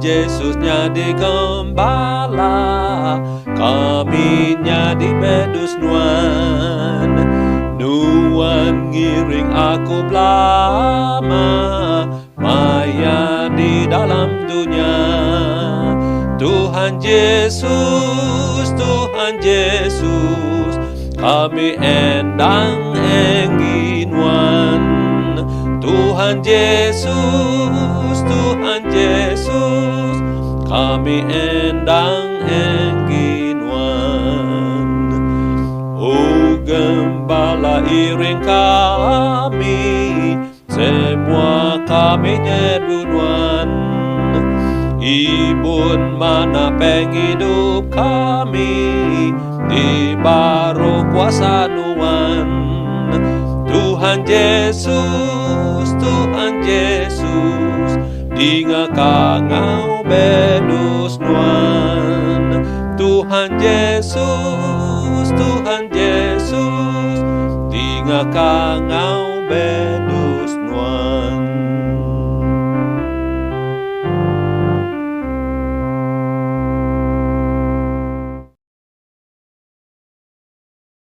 Jesus nyadi gembala, kami nyadi bedus nuan. Nuan ngiring aku belama, maya di dalam dunya. Tuhan Jesus, Tuhan Jesus, kami endang enggi nuan. Tuhan Jesus, Tuhan Jesus, kami endang enggi nuan. O gembala iring kami, semua kami nyedu nuan. Ibun mana penghidup kami, di baruh kuasa nuan. Tuhan Jesus, Tuhan Jesus, dinga kangau bedus nuan. Tuhan Jesus, Tuhan Jesus, dinga kangau bedus.